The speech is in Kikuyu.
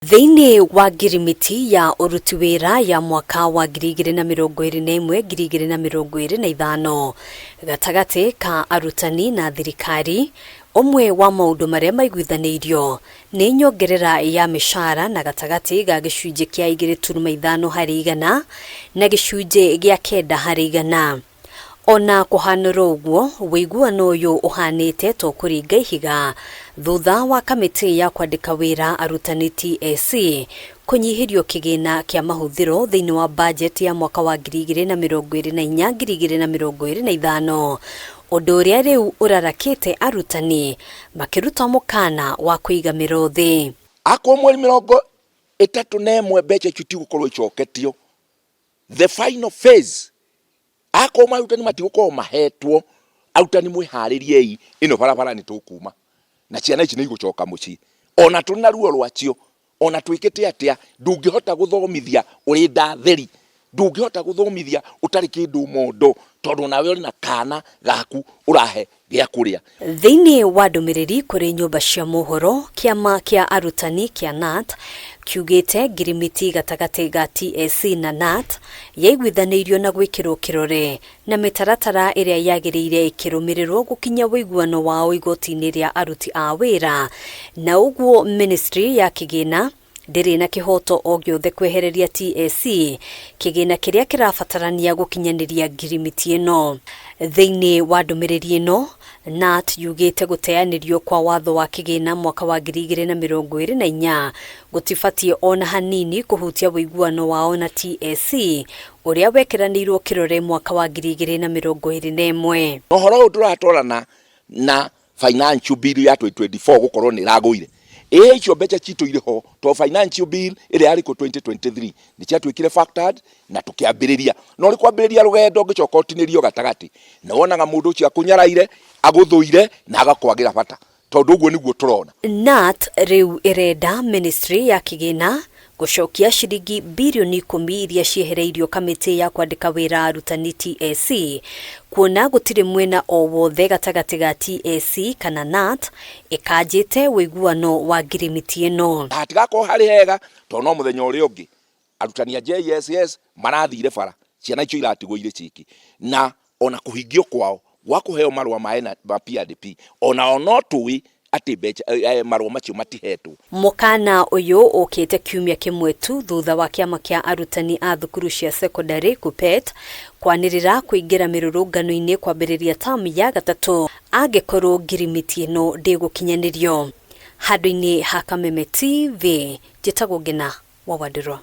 Thĩinĩ wa ngirimiti ya ũruti wĩra ya mwaka wa 2021 2025 gatagatĩ ka arutani na thirikari, ũmwe wa maũndũ marĩa maiguithanĩirio nĩ nyongerera ya mĩcara na gatagatĩ ga gĩcunjĩ kĩa 2.5 harĩ igana na gĩcunjĩ gĩa 9 harĩ igana. Ona kũhanĩra ũguo, ũiguano ũyũ ũhanĩte to kũringa ihiga thutha wa kamĩtĩ ya kwandĩka wĩra arutani TSC kũnyihĩrio kĩgĩna kĩa mahũthĩro thĩinĩ wa bajeti ya mwaka wa 2024 2025, ũndũ ũrĩa rĩu ũrarakĩte arutani makĩruta mũkana wa kũiga mĩro thĩ. Akorwo mweri 31 mbeca icio tigũkorwo icoketio, the final phase, akorwo arutani matigũkorwo mahetwo, arutani mwĩharĩriei, ĩno barabara nĩ tũkuma na ciana ici nĩ igũcoka mũciĩ, ona tũrĩ na ruo rwacio, ona twĩkĩte atĩa. Ndũngĩhota gũthomithia ũrĩ nda theri, ndũngĩhota gũthomithia ũtarĩ kĩndũ mondo, tondũ nawe ũrĩ na kana gaku ũrahe gĩa kũrĩa. Thĩinĩ wa ndũmĩrĩri kũrĩ nyũmba cia mohoro, kĩama kĩa arutani kĩa KNUT kiugĩte ngirimiti gatagatĩ ga TSC na KNUT yaiguithanĩirio na gwĩkĩrwo kĩrore na mĩtaratara ĩrĩa yagĩrĩire ĩkĩrũmĩrĩrwo gũkinya ũiguano wao igoti-inĩ rĩa aruti a wĩra, na ũguo ministry ya kĩgĩna ndĩrĩ na kĩhoto o gĩothe kwehereria TSC kĩgĩna kĩrĩa kĩrabatarania gũkinyanĩria ngirimiti ĩno. Thĩinĩ wa ndũmĩrĩri ĩno, KNUT yugĩte gũteanĩrio kwa watho wa kĩgĩna mwaka wa 2024 gũtibatiĩ ona hanini kũhutia ũiguano wao na TSC ũrĩa wekĩranĩirwo kĩrore mwaka wa 2021. Ũhoro ũyũ ndũratwarana na financial bill ya 2024 gũkorwo nĩ ĩragũire. Ĩ icio mbeca citũ irĩ ho, to financial bill ĩrĩa yarĩ kuo 2023 nĩ ciatuĩkire factored na tũkĩambĩrĩria, no ũrĩ kwambĩrĩria rũgendo ũngĩcoka ũtinĩrio gatagatĩ, nĩ wonaga mũndũ ũcio akũnyaraire, agũthũire na agakwagĩra bata, tondũ ũguo nĩguo tũrona. KNUT rĩu ĩrenda ministry ya kĩgĩna gũcokia ciringi birioni 10 iria ciehereirio kamĩtĩ ya kwandĩka wĩra arutani TSC, kuona gũtirĩ mwena o wothe gatagatĩ ga TSC kana KNUT ĩkanjĩte ũiguano wa ngirimiti ĩno. Hatigakorwo harĩ hega, tondũ no mũthenya ũrĩa ũngĩ arutani a JSS marathire bara, ciana icio iratigwo irĩ ciki, na ona kũhingio kwao gwa kũheo marũa ma PRP, onao no tũĩ atĩ mbeca marũa macio matihetwo. Mũkana ũyũ ũkĩte kiumia kĩmwe tu thutha wa kĩama kĩa arutani a thukuru cia cekondarĩ KUPPET kwanĩrĩra kũingĩra mĩrũrũngano-inĩ kwambĩrĩria tamu ya gatatũ angĩkorwo ngirimiti ĩno ndĩgũkinyanĩrio. Handũ-inĩ ha Kameme TV, njĩtagwo Ngina wa Wandirwa.